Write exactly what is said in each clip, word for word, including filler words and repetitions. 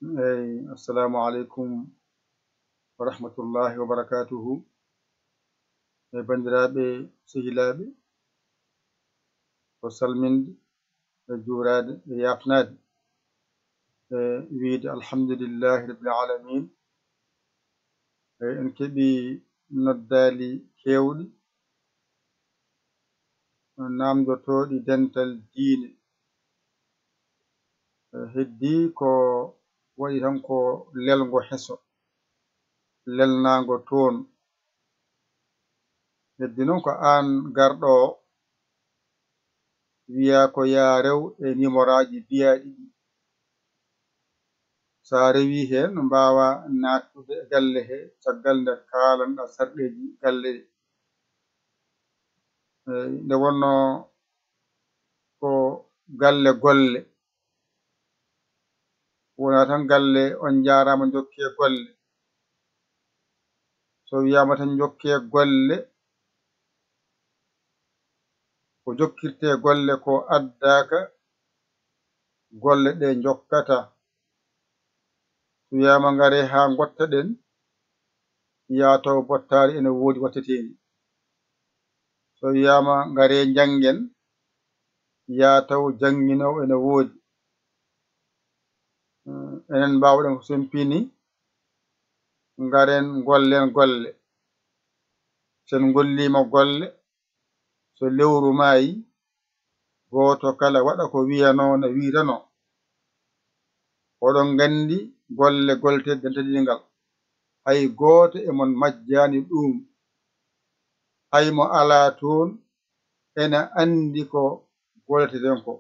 Eyi, assalamu aleykum wa rahmatullahi wa barakatuhu. E banndiraaɓe, sehilaaɓe, ko salminde, e juuraade, e yaafnaade, e wiyde alhamdulillahi rabbil alamin. E en keɓi noddaali keewɗi, naamndotooɗi dental diine. E heddii ko waɗi tan ko lelngo heso, lelnaango toon. Heddii noon ko aan garɗo o, wiyaa ko yaa rew e nimoraaji biyaaɗi ɗi. So a rewii heen, mbaawa naattude e galle he, caggal nde kaalan-ɗaa sarɗeeji galle ɗe. Eey, nde wonnoo ko galle golle, wonaa tan galle, on njaaraama, njokkee golle. So wiyaama tan njokkee golle, ko jokkirtee golle ko addaaka, golle ɗe njokkata. So wiyaama ngaree haa ngottaɗen, yaa taw bottaari ene woodi watteteendi. So wiyaama ngaree njanngen, yaa taw jannginoowo ene woodi. Enen mbaawɗen ko so en pinii, ngaren ngollen golle. So en ngolliima golle, so lewru maayi, gooto kala waɗa ko wiyanoo no wiyranoo. Oɗon nganndi golle goltee dental diine ngal, hay gooto e mon majjaani ɗuum. Hay mo alaa toon ene anndi ko golletee-ɗen ko.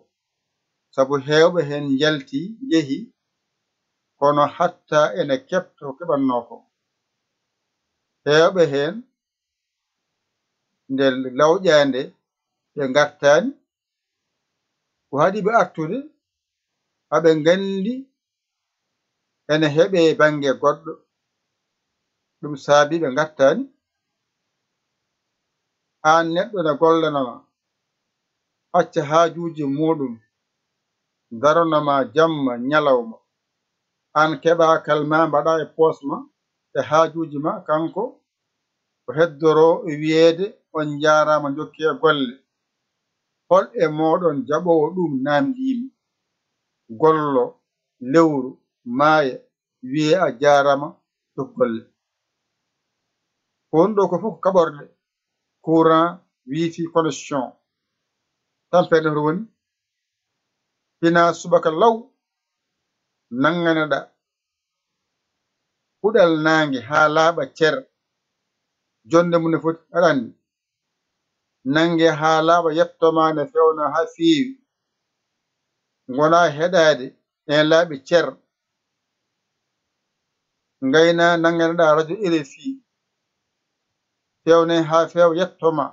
Sabu heewɓe heen njaltii, njehii, kono hatta ene keɓta ko keɓatnoo ko. Heewɓe heen, nde lawƴaande ɓe ngartaani, ko haɗi ɓe artude, aɓe nganndi ene heɓee bannge goɗɗo, ɗum saabii ɓe ngartaani. Aan neɗɗo ne gollanama, acca haajuuji muuɗum, darana ma jamma ñalawma. Aan keɓaa kal ma mbaɗaa e poos ma e haajuuji ma, kanko o heddoroo e wiyeede, "On njaaraama, njokkee golle." Hol e mooɗon jaɓoowo ɗum? Naamndiimi. Gollo, lewru, maaya, wiyee a jaaraama, jok golle. Ko woni ɗo ko fof ko kaɓorɗe, courant, wifi, connexion. Tampere hoto woni, pinaa subaka law, nannganaɗaa kuɗal naange haa laaɓa cer, jonnde mum ne foti, aɗa anndi. Nannge haa laaɓa, yetto ma ne fewna haa feewi. Ngona heɗaade ene laaɓi cer. Ngayna nannganoɗaa radio R F I, fewne haa feewa, yetto ma.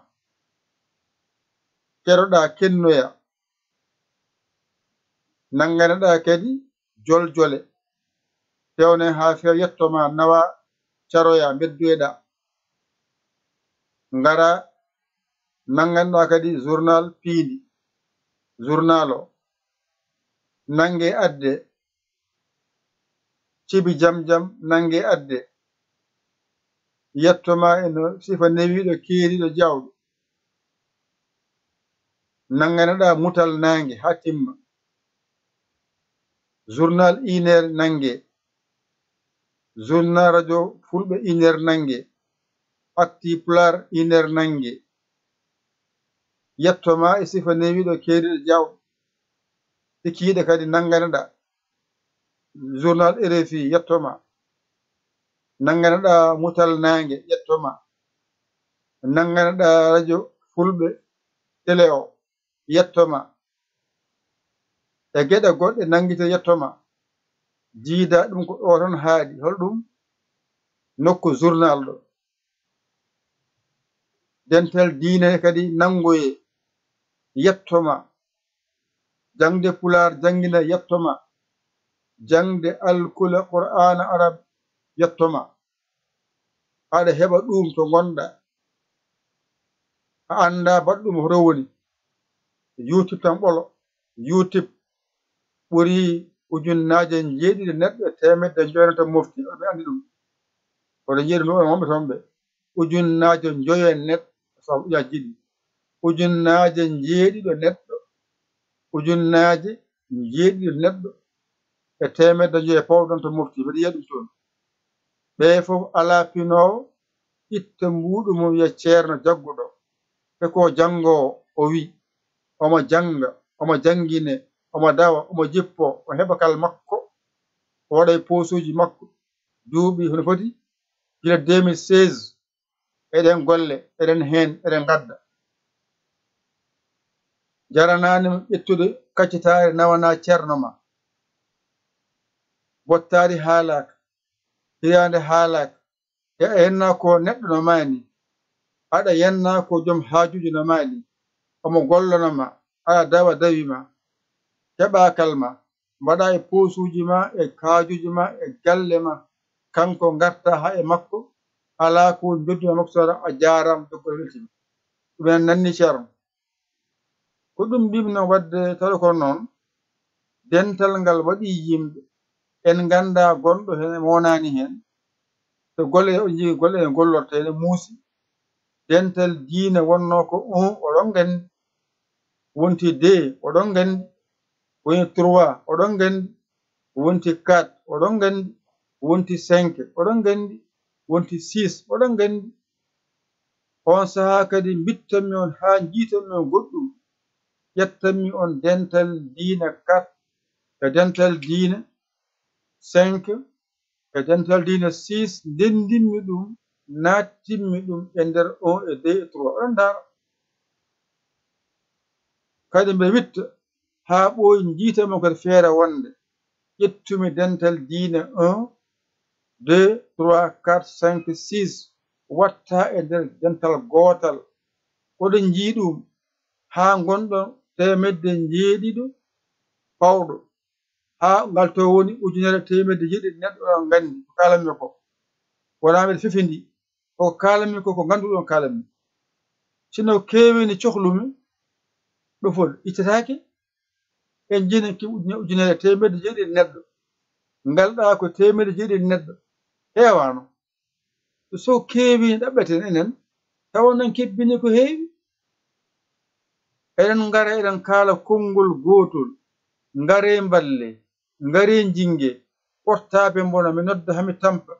Keroɗaa kennoya. Nannganoɗaa kadi joljole, fewne haa feewa, yetto ma, nawa, caroya, mbeddoyɗaa. Ngara, nannganoɗaa kadi journal piindi, journal o, nannge adde, cibi jam jam, nannge adde, yetto ma e no sifa newiiɗo, keeriiɗo, jaawɗo. Nannganoɗaa mutal naange haa timma. Journal une heure nannge. Journal radio fulɓe une heure nannge. Actu Pulaar une heure nannge. Yetto ma e sifa newiiɗo, keeriiɗo, jaawɗo. Sikiiɗe kadi nannganoɗaa. Journal R F I, yetto ma. Nannganoɗaa mutal naange, yetto ma. Nannganoɗaa radio fulɓe, télé o, yetto ma. E geɗe goɗɗe nanngite, yetto ma. Jiida ɗum ko ɗo tan haaɗi. Hol ɗum? Nokku journal ɗo. Dental diine kadi nanngoye, yetto ma. Jaŋde Pulaar, janngina, yetto ma. Jaŋde alkula, Qur'aana Arab, yetto ma. Aɗa heɓa ɗum to ngonɗaa. A anndaa baɗɗo ɗum hoto woni. YouTube tan ɓolo. YouTube ɓuri Ujunnaaje njeeɗiɗi neɗɗo e teemedde njoyo neɗɗo mofti, ɓe anndi ɗum. Oɗo njeeɗi ɗum, wonɓe toon ɓe. Ujunnaaje njoyo e neɗɗo, sabu ujunnaaje jeeɗiɗi. Ujunnaaje njeeɗiɗo neɗɗo, ujunnaaje njeeɗiɗo neɗɗo e teemedde njoyo pawɗon to mofti, mbeɗa yiya ɗum toon. Ɓe fof alaa pinoowo itta mbuuɗu mum wiya ceerno jagguɗo. E ko janngoowo, o wi, omo jannga, omo janngine, omo dawa, omo jippo, o heɓa kal makko, o waɗa e poosuuji makko. Duuɓi hono foti? Gila deux mille seize, eɗen golle, eɗen heen, eɗen ngadda. Jaranaani mo ƴettude kaccitaare nawana ceerno ma. Bottaari haalaaka, hiraande haalaaka, e a yenna ko neɗɗo no maani, aɗa yenna ko joom haajuuji no maani, omo gollana ma, aɗa dawa dawi ma, keɓa kal ma, mbaɗa e poosuuji ma, e haajuuji ma, e galle ma, kanko ngarta haa e makko, alaa ko woni njoddima makko so a jaaraama, jokkere weltima. Ɗum en nanni ceerno. Ko ɗum mbimno waɗde tawi ko noon, dental ngal waɗi yimɓe, en ngannda gonɗo heen e mo wonaani heen. So golle, o njii golle ɗe gollorta ene muusi. Dental diine wonnoo ko un, oɗon nganndi. Wonti deux, oɗon nganndi. Woni trois, oɗon nganndi. Wonti quatre, oɗon nganndi. Wonti cinq, oɗon nganndi. Wonti six, oɗon nganndi. On sahaa kadi mbittanmi on haa njiitanmi on goɗɗum. Ƴettanmi on dental diine quatre, e dental diine cinq, e dental diine six, ndenndinmi ɗum, naattinmi ɗum e nder un e deux e trois. Oɗon ndaara. Kadi mbe witta haa ɓooyi, njiitanmi on kadi feere wonde ƴettumi dental diine un, deux, trois, quatre, cinq, six, watta e nder dental gootal. Oɗon njii ɗum haa ngonɗon teemedde njeeɗiɗo pawɗo, haa ngal to woni ujunere teemedde jeeɗiɗi neɗɗo, oɗon nganndi ko kaalanmi ko. Wonaa mbeɗa fefindi, ko kaalanmi ko, ko ngannduɗon kaalanmi. Sino keewini cohlumi, ɗo fof ittataake. En njiyii ki ujune-, ujunere teemedde jeeɗiɗi neɗɗo. Ngalɗaa ko teemedde jeeɗiɗi neɗɗo. Heewaano. So keewii ɗaɓɓeten enen, tawa nan kebbini ko heewi. Eɗen ngara, eɗen kaala konngol gootol. Ngaree mballe, ngaree njinnge. Portaabe mbona, mi nodda haa mi tampa.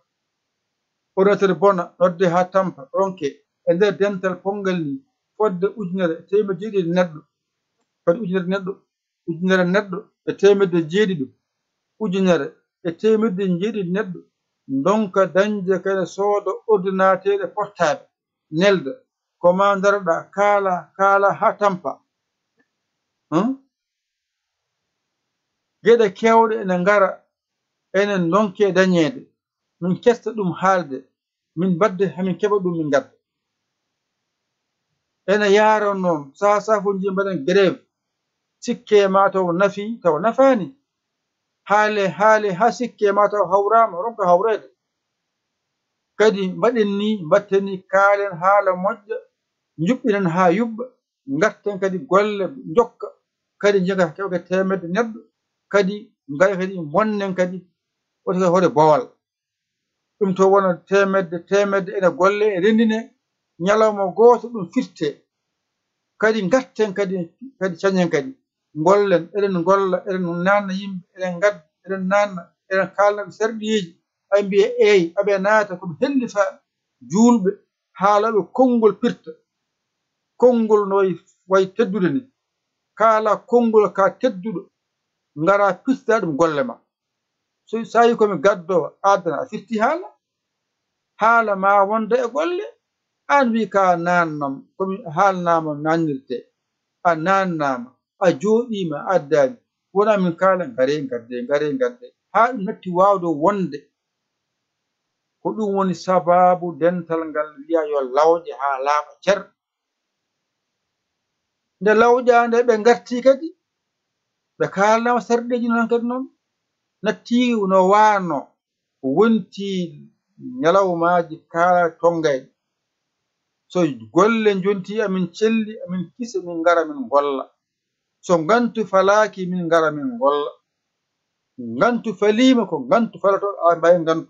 Ordinateur bona, nodde haa tampa, ronke. E nder dental ponngal ni, fodde ujunere e teemedde jeeɗiɗi neɗɗo. Fodde ujunere neɗɗo, ujunere neɗɗo e teemedde jeeɗiɗo. Ujunere e teemedde jeeɗiɗi neɗɗo ndonka dañde kene, sooda ordinateur e portable, nelda. Ko ma ndaroɗaa, kaala, kaala haa tampa. Hum? Geɗe keewɗe ene ngara, enen ndonke dañeede. Min cesta ɗum haalde, min mbaɗde, hamin keɓa ɗum, min ngadda. Ene yaara noon, sahaa sahaa fof njiya mbaɗen grève, sikke ma taw nafi, taw nafaani. Haale, haale, haa sikke ma taw hawraama, ronka hawreede. Kadi mbaɗen ni, mbatten ni, kaalen haala moƴƴa, njuɓɓinen haa yuɓɓa, ngarten kadi golle, njokka, kadi njiya keɓa kadi teemedde neɗɗo, kadi ngara kadi monnen kadi, wota kadi hoore boowal. Ɗum to wona teemedde, teemedde ene golle, e renndine, ñalawma gooto ɗum firte. Kadi ngarten kadi, kadi cañen kadi. Ngollen, eɗen ngolla, eɗen naanna yimɓe, eɗen ngadda, eɗen naanna, eɗen kaalna ɓe sarɗiyeeji. Aɓe mbiya eey, aɓe naata ko ɓe hellifaaɓe, juulɓe, haalooɓe konngol pirta. Konngol no wayi, wayi teddude ni. Kaala konngol ka tedduɗo, ngara pirta ɗum golle ma. So, so tawi ko mi gaddoowo, addana, a firti haala. Haala ma wonda e golle. Aan wi ka naannam, ko mi haalnaama naannirte. A naannaama, a jooɗiima, a addaani. Wona min kaala, ngare, ngadde, ngare, ngadde. Haa ɗum natti waawde wonde. Ko ɗum woni sabaabu dental ngal wiya yo lawƴe haa laaɓa cer. Nde lawƴaande ɓe ngarti kadi, ɓe kaalnaama sarɗeeji noon kadi noon. Natti no waano, wonti ñalawmaaji kaala tonngayɗi. So golle njonti amin celli, amin kisa, min ngara min ngolla. So ngantu falaaki, min ngara min ngolla. Ngantu faliima ko ngantu falotoo, a mbaawi ngantu.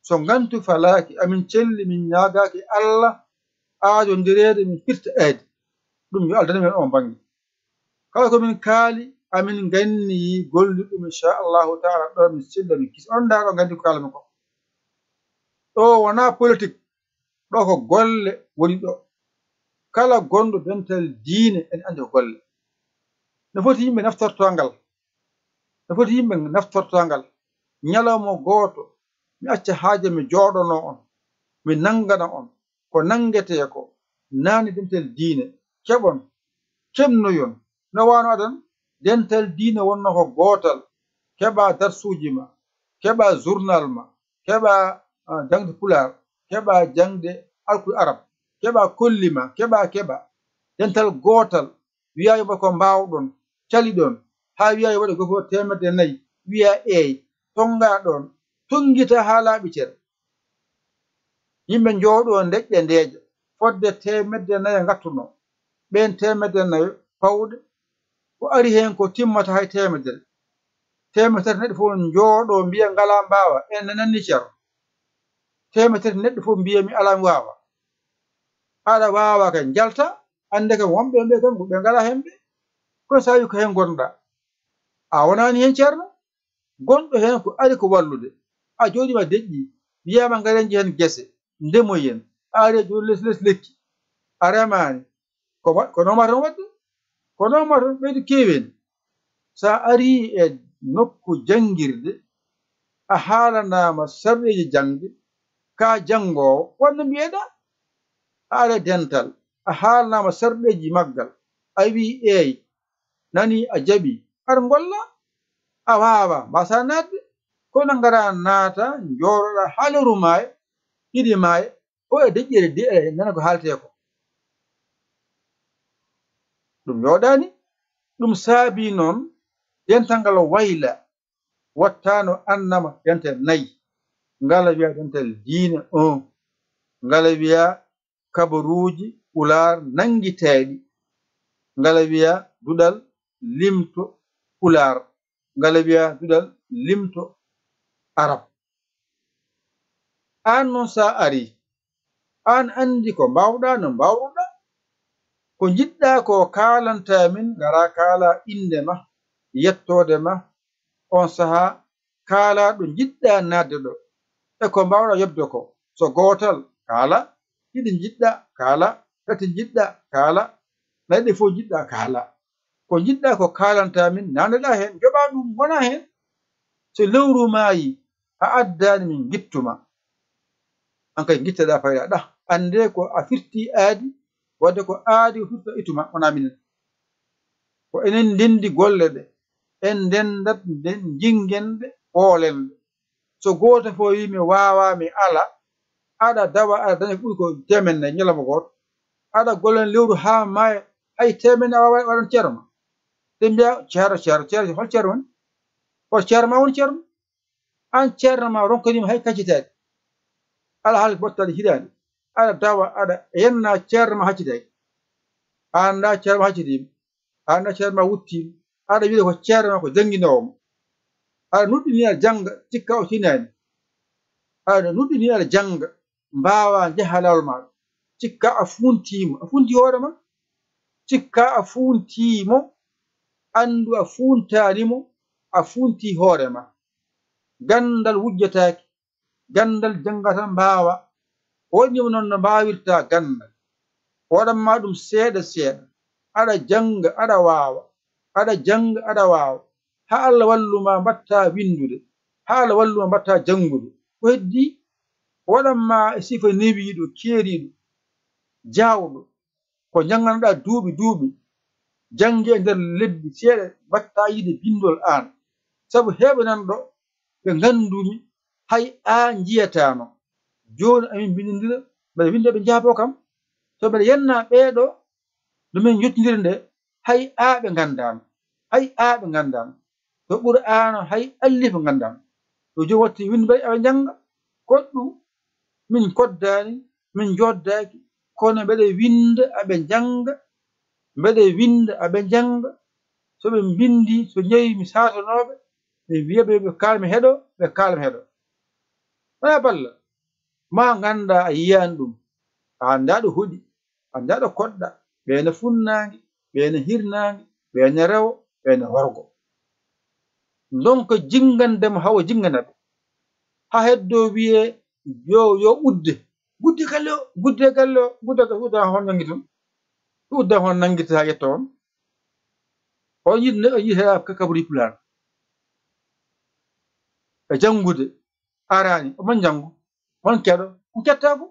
So ngantu falaaki, amin celli, min ñaagaaki Allah aadondireede, min firta aadi. Ɗum yo Allah dane men oon bannge. Kala ko min kaali, amin nganni gollirɗum, inchallahu taala, ɗo min silla, min kisi. On ndaa ɗo nganndi ko kaalami ko. Ɗo wonaa politik, ɗo ko golle woni ɗo. Kala gonɗo dental diine ene anndi ko golle. No foti yimɓe naftorto ngal. No foti yimɓe naftorto ngal. Ñalawma gooto, mi acca haaje mi jooɗono on, mi nanngana on ko nanngetee ko, naani dental diine, keɓon, keɓnoyon. No waano adan, dental diine wonno ko gootal, keɓa darsuuji ma, keɓa journal ma, keɓa, ah, jaŋde pulaar, keɓa jaŋde alkul arab, keɓa kolli ma, keɓa, keɓa. Dental gootal, wiya yo mbaɗ ko mbaawɗon, caliɗon, haa wiya yo waɗe gofo teemedde nayi, wiya eey, tonnga ɗoon, tonngita haa laaɓi cer. Yimɓe njooɗoo ndeƴƴa ndeeƴa, fodde teemedde nayi ngattunoo. Ɓeen teemedde nayi pawɗe, ko ari heen ko timmata hay teemedere. Teemedere neɗɗo fof njooɗoo mbiya ngalaa mbaawa, en nananni Ceerno. Teemedere neɗɗo fof mbiya mi alaa mi waawa. Aɗa waawa kay njalta, annde kam wonɓe ɓe kam ko ɓe ngalaa heen ɓe. Kono so a wi ko heen ngonɗaa, a wonaani heen Ceerno. Gonɗo heen ko ari ko wallude. A jooɗiima deƴƴi, wiyaama ngaren njehen gese, ndemoyen. A ari a jooɗi les, les lekki, a remaani. Ko wa-, ko noon maa tan waɗde. Ko noon maa tan ɓeydu keewen. So a arii e nokku janngirde, a haalanaama sarɗeeji jaŋde, ka janngoowo, won no mbiyeɗaa. A ari e dental, a haalanaama sarɗeeji maggal, a wii eey, nani a jaɓi, ar ngolla, a waawa, mbaasaa naatde. Kono ngara naata, njooɗoɗaa haa lewru maaya, ɗiɗi maaya, o e deƴƴere de-, e nana ko haaltee ko. Ɗum yooɗaani. Ɗum saabii noon, dental ngal wayla, wattaano annama dental nayi. Ngal wiyaa dental diine on. Ngal wiyaa kabaruuji Pulaar nanngitaaɗi. Ngal wiyaa duɗal limto Pulaar. Ngal wiyaa duɗal limto Arab. Aan noon, so a arii, aan anndi ko mbaawɗaa, no mbaawruɗaa. Ko njiɗɗaa ko kaalantaa min, ngaraa kaalaa innde ma, yettoode ma, oon sahaa kaalaa ɗo njiɗɗaa naatde ɗo, e ko mbaawɗaa yoɓde ko. So gootal, kaalaa, ɗiɗi njiɗɗaa, kaalaa, tati njiɗɗaa, kaalaa, nayi ɗe fof njiɗɗaa, kaalaa. Ko njiɗɗaa ko kaalantaa min, naatneɗaa heen, njoɓaa ɗum, ngonaa heen. So lewru maayii, a addaani min ngittu ma. Aan kay ngitteɗaa payɗaa ɗah. Anndee ko a firti aadi, wadde ko aadi o firta ittu ma, wonaa minen. Ko enen ndenndi golle ɗe, en ndenndat nden njinngen ɗe, poolen ɗe. So gooto fof wii mi waawaa, mi alaa, aɗa dawa, aɗa daña ko ɓuri ko teemedde nayi ñalawma gooto. Aɗa gollana lewru haa maaya, hay teemedde nayi a waawaa waɗan ceerno ma. Ɓe mbiya, "Ceerno, ceerno, ceerno, hol ceerno woni? Hol ceerno ma woni ceerno?" Aan ceerno ma ronkaniima hay kaccitaaki. Alhaali bottaali hiɗaani. Aɗa dawa, aɗa yenna ceerno ma haccitaaki. Aan da ceerno ma haccitiima. Aan da ceerno ma wuttiima. Aɗa wiya ko ceerno ma ko jannginoowo ma. Aɗa nuɗɗini aɗa jannga, cikka o tinaani. Aɗa nuɗɗini aɗa jannga, mbaawaa njaha laawol maaɗa. Cikka a fuuntii mo. A fuuntii hoore ma? Cikka a fuuntii mo, anndu a fuuntaani mo, a fuuntii hoore ma. Ganndal wujjataake, ganndal jannga tan mbaawa. O waɗi mo noon no mbaawirta ganndal. O waɗan ma ɗum seeɗa seeɗa. Aɗa jannga, aɗa waawa. Aɗa jannga, aɗa waawa. Haa Allah wallu ma mbaɗta winndude. Haa Allah wallu ma mbaɗta janngude. Ko heddii? O waɗan ma e sifa newiiɗo, keeriiɗo, jaawɗo. Ko njannganoɗaa duuɓi, duuɓi. Jannge e nder lebbi seeɗa, mbaɗta yiide binndol aan. Sabu heewɓe nan ɗo, ɓe nganndumi, hay aa njiyataano. Jooni amin mbinndondira, mbeɗa winnda ɓe njaaboo kam. So mbeɗa yenna ɓee ɗoo, no min njottondiri nde, hay aa ɓe nganndaano. Hay aa ɓe nganndaano. To Qur'aana hay allifu nganndaano. Yo joom watti winnde mbaɗi aɓe njannga. Koɗɗum min koddaani, min njoddaaki, kono mbeɗe winnda aɓe njannga, mbeɗe winnda aɓe njannga. So ɓe mbinndii, so njeyi mi saatonooɓe, Mi wiya ɓe, ɓe kaalmi heɗo, ɓe kaalmi heɗo. Wona balla. Ma ngannda a yiyan ɗum. A annda ɗo hoɗi, a annda ɗo koɗɗa. Ɓe no funnaange, ɓe no hirnaange, ɓe no rewo, ɓe no horgo. Ndonka jinngande mo hawa jinngana ɓe. Ha heddo wiye yo, yo udde. Gudde galle o, gudde galle o, gudde galle o, udda hon nangi ton. Udda hon nangi ta yetto on. O yiɗ ne, o yiɗ heɗa ka kabri pular. E janngude, arani, o man janngu. Hon keɗo, on kettaako.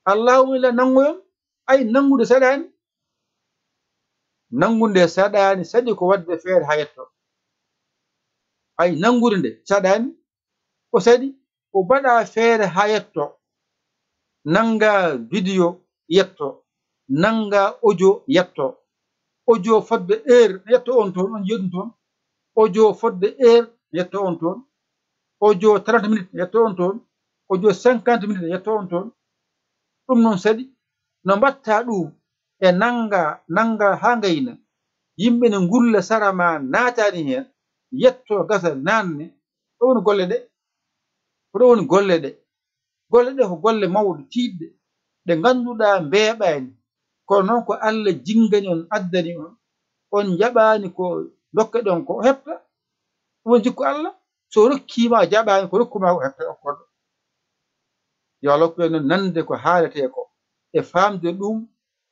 Allahumma illa nanngoyon, ay nanngude saɗaani. Nanngude saɗaani, saɗi ko waɗde feere haa yetto. Ay nanngude nde saɗaani, ko saɗi, ko mbaɗa feere haa yetto. Nannga video yetto, nannga audio yetto. Audio fodde heure yetto on toon, on jeeɗum toon. Audio fodde heure yetto on toon. Audio trente minutes yetto on toon. Audio cinquante minutes yetto on toon. Ɗum noon saɗi no mbatta ɗum e nannga, nannga haa ngayna. Yimɓe ne ngulla sara ma naataani heen, yetto gasa naanne. Ɗo woni golle ɗe. Ko ɗo woni golle ɗe. Golle ɗe ko golle mawɗe, tiiɗɗe, ɗe ngannduɗaa mbeeɓaani. Kono noon ko Allah jinngani on, addani on. On njaɓaani ko ndokke ɗon ko o heɓta. Ɗum woni jikku Allah. So rokkiima a jaɓaani, ko rokkumaa ko heɓta okkorɗo. Yo Allah hokku en noon nande ko haaletee ko, e faamde ɗum,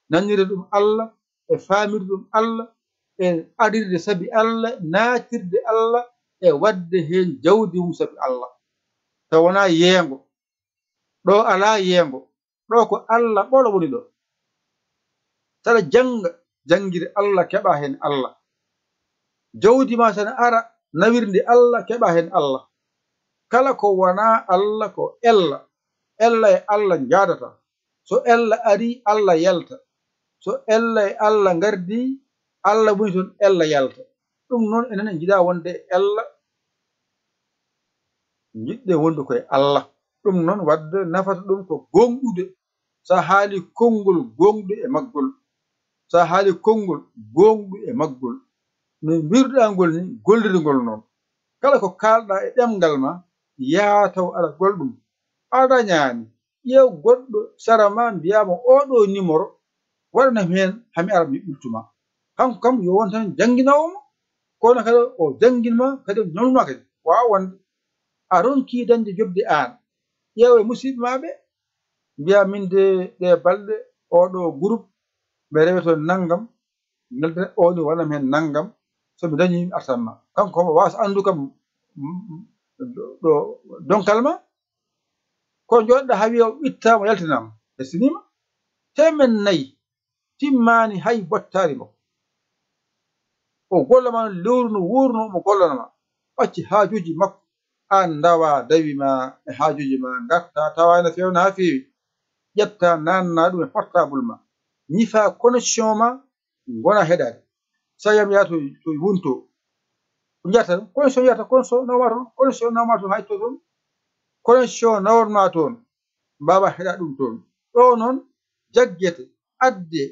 nanire ɗum Allah, e faamirde ɗum Allah, e arirde sabi Allah, naatirde Allah, e waɗde heen jawdi mum sabi Allah. Taw wonaa yeengo, ɗo alaa yeengo, ɗo ko Allah ɓolo woni ɗo. Saɗa jannga, janngir Allah, keɓa heen Allah. Jawdi ma sana ara, nawirndi Allah, keɓa heen Allah. Kala ko wonaa Allah ko ella. Ella e Allah njaadata. So ella arii, Allah yalta. So ella e Allah ngardii, Allah woni toon, ella yalta. Ɗum noon enen en njiɗaa wonde e ella. Njiɗɗen wonde ko e Allah. Ɗum noon waɗde nafata ɗum ko gooŋɗude. So a haali konngol gooŋɗu e maggol, so a haali konngol gooŋɗu e maggol, no mbiruɗaa ngol ni, gollirde ngol noon. Kala ko kaalɗaa e ɗemngal ma, yaa taw aɗa golla ɗum. A dañaani, ƴeew goɗɗo sara ma, mbiyaa mo, "Oo ɗoo numéro, waɗanam heen, haa mi ara mi ɓiltu ma." Kanko kam, yo won tan jannginoowo ma, kono kadi o janngin ma, kadi o ñawnu ma kadi. Waawa wonde a ronkii dañde joɓdi aan. Ƴeew e musidɓe ma ɓe, mbiyaa, "Min de, ɗee balɗe, oo ɗoo groupe, mi rewe toon nanngam, nelda o ni waɗanam heen nanngam, so mi dañii mi artan ma." Kanko omo waasa anndu kam, mm, mm, ɗo, ɗo donkal ma. Ko jooɗɗa haa wiya o ittaama, yaltinaama, ɓe siniima. Teemen nayi timmaani hay bottaari makko. O golla ma lewru no wuurno omo gollana ma. Acci haajuuji makko, aan ndawa dawi ma e haajuuji ma, ngarta tawa ene feewna haa feewi. Ƴetta naanna ɗum e portable ma. Ñifa connexion ma, ngona heɗaade. So yam yaa to, to wonto. Ko njaata ɗum. Connexion yahata, connexion nawma toon. Connexion nawma toon, hay to toon. Connexion nawma toon. Mbaawa heɗa ɗum toon. Ɗo noon jaggete, adde,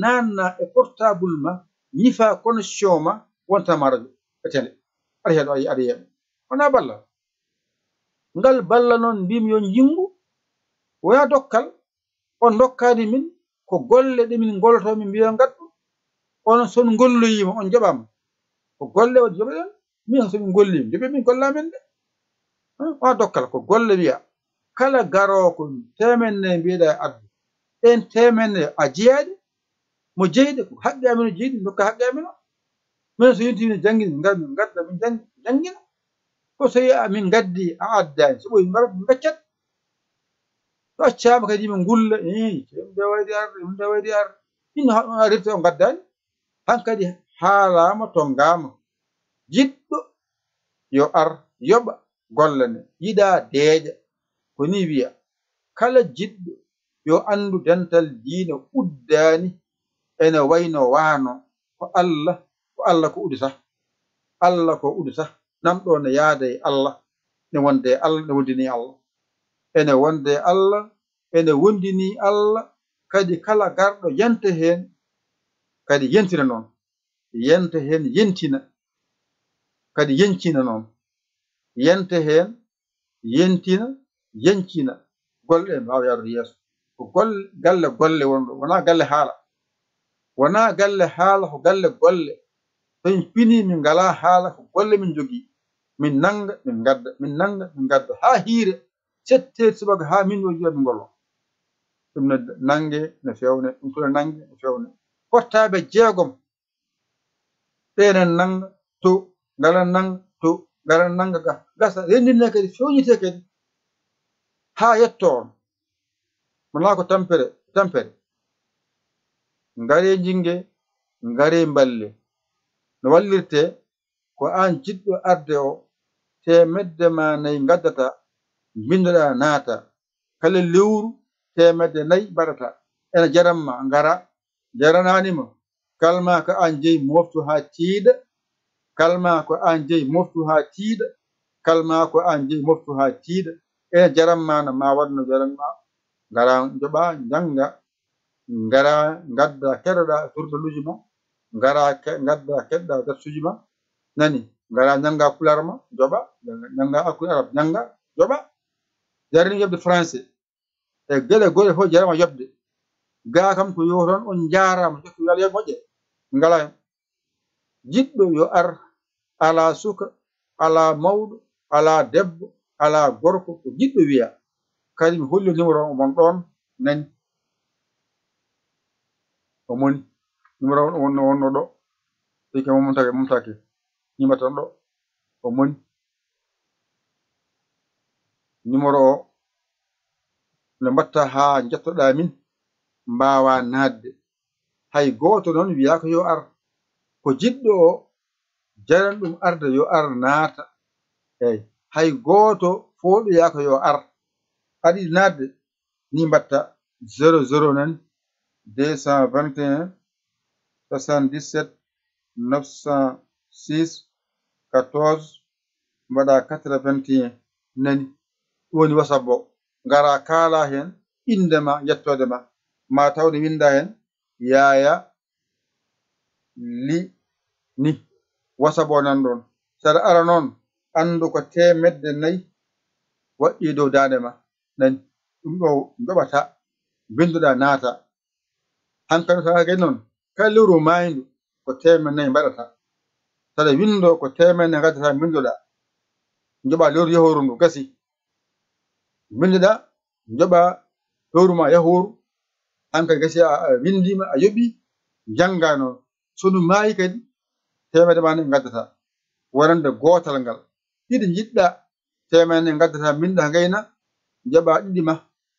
naanna e portable ma, ñifa connexion ma, wonta ma radio e télé. Aɗa heɗo, aɗa, aɗa yeeɓa. Wona balla. Ngal balla noon mbimi yo njinngu, wona dokkal. On ndokkaani min, ko golle ɗe min ngolloto, min mbiya ngaddu. Onon so on ngolloyiima, on njaɓaama. Ko golle waɗi joɓeɗen, min so min ngolliima, joɓe min golla men de. Haa, wona dokkal, ko golle wiya. Kala garoowo ko teemedde nayi mbiyeɗaa e addu. Ɗeen teemedde nayi a jeyaɗi, mo jeyiɗe, ko haqqe amen o jeyiɗi, ndokka haqqe amen o. Minen so yontii min janngini, min ngar-, min ngadda, min janngi-, janngina. Ko so wiya min ngaddi, a addaani, so ɓooyi min mbarat, min ngaccat. So accaama kadi min ngulla, ii, ɗum de wayde arde, ɗum de wayde arde. Min no haɗ-, on arirta, on ngaddaani. Hankadi haalaama, tonngaama. Jiɗɗo yo ar, yoɓa, gollane, yiɗa, deeƴa. Ko nii wiya, kala jiɗɗo yo anndu dental diina uddaani ene wayno waano, ko Allah, ko Allah ko udata. Allah ko udata. Nan ɗo ne yaada e Allah, ne wonde e Allah, ne wondini Allah. Ene wonde e Allah, ene wondini Allah, kadi kala garɗo yanta heen, kadi yentina noon. Yanta heen, yentina. kadi yeñcina noon. Yente heen, yentina, yeñcina. Golle ɗe mbaawa yahrude yeeso. Ko golle, galle golle wonɗo, wonaa galle haala. Wonaa galle haala, ko galle golle. So en pinii, min ngalaa haala, ko golle min njogii. Min nannga, min ngadda, min nannga, min ngadda. Haa hiire, sept heures subaka haa min o jiya min ngollo. Ɗum ne nannge, ne fewne, ɗum tuna nannge, ne fewne. Portable jeegom. Ɗee ne nannga to, ngala nannga to, ngala nannga ga. Gasa, renndinne kadi, fewnitee kadi. Haa yetto on. Wonaa ko tampere, tampere. Ngaree njinnge, ngaree mballe. No wallirtee, ko aan jiɗɗo arde o, teemedde ma nayi ngaddata, mbinndoɗaa naata. Kala lewru, teemedde nayi mbaɗata. Ene jaran ma, ngara, jaranaani ma. Kalma ko aan jeyi moftu haa tiiɗa. Kalma ko aan jeyi moftu haa tiiɗa. Kalma ko aan jeyi moftu haa tiiɗa. Ene jaran ma, no ma waɗ no jaran ma. Ngara, njoɓa, njannga. Ngara, ngadda, keɗoɗa journal uji ma. Ngara, ke-, ngadda, keɗoɗa darsuji ma. Nani? Ngara, njannga pulaar ma, njoɓa. Njannga alkul arab, njannga, njoɓa. Jarani yoɓde français. E geɗe goɗe fof jarama yoɓde. Gaa kam ko yo toon on njaaraama, jokki yo Allah moƴƴere. Ngala hen. Jiɗɗo yo ar, alaa suka, alaa mawɗo, alaa debbo, alaa gorko, ko jiɗɗo wiya. Kadi mi holli numéro o mon ɗoon, nani. O moni. Numéro o wonno, wonno ɗo. Ɗi ke momtake, momtake. Ñimata ɗo. O moni. Numéro o no mbatta haa njettoɗaa min, mbaawaa naatde. Hay gooto noon wiyaaka yo ar. Ko jiɗɗo o, jaran ɗum arde, yo ar naata. Eey, hay gooto fooɗoyaaka yo ar. Aɗa yiɗi naatde, ni mbatta zéro zéro nan, deux cent vingt et un, soixante-dix-sept, neuf cent six, quatorze, mbaɗa quatre-vingt-un, nani? Ɗum woni WhatsApp o. Ngara kaala heen innde ma, yettoode ma. Ma taw ne winnda heen Yaaya Li ni. WhatsApp o nan ɗoon. So aɗa ara noon, anndu ko teemedde nayi waɗɗii dow daande ma. Nani? Ɗum ɗo njoɓata, mbinnduɗaa, naata. Hankadi so hake noon, kala lewru maayndu ko teemedde nayi mbaɗata. Saɗa winndo ko teemedde nayi ngaddata mbinndoɗaa. Njoɓa lewru yahooru ndu gasi. Mbinndoɗaa, njoɓa lewru ma yahooru. Hankadi gasi a, a winndiima, a yoɓi, njannga noon. So ndu maayi kadi, teemedde ma nayi ngaddata. Wonande gootal ngal. Ɗiɗi njiɗɗa, teemedde nayi ngaddata, mbinnda ngayna, njoɓa ɗiɗi ma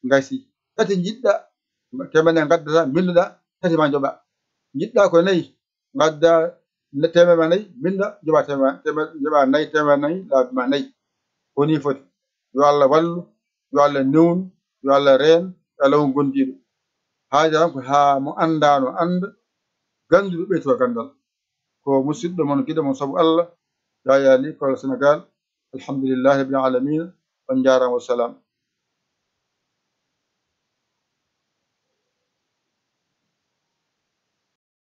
ngasi. Tati njiɗɗa, teemedde nayi ngaddata, mbinnduɗa, tati ma njoɓa. Njiɗɗa ko nayi, ngadda ne-, teemedde ma nayi, mbinnda, njoɓa teemedde, teemedde, njoɓa nayi, teemedde nayi, laabi ma nayi. Ko ni foti. Yo Allah wallu, yo Allah newnu, yo Allah reen, yo Allah won gondiiɗo. Haaja tan ko haa mo anndaano annda, gannduɗo ɓeyto ganndal. Ko musidɗo mon, giɗo mon sabu Allah, Yaya Ly, Kolda, Senegal. Alhamdulillahi rabbil alamina. On njaaraama, wassalam.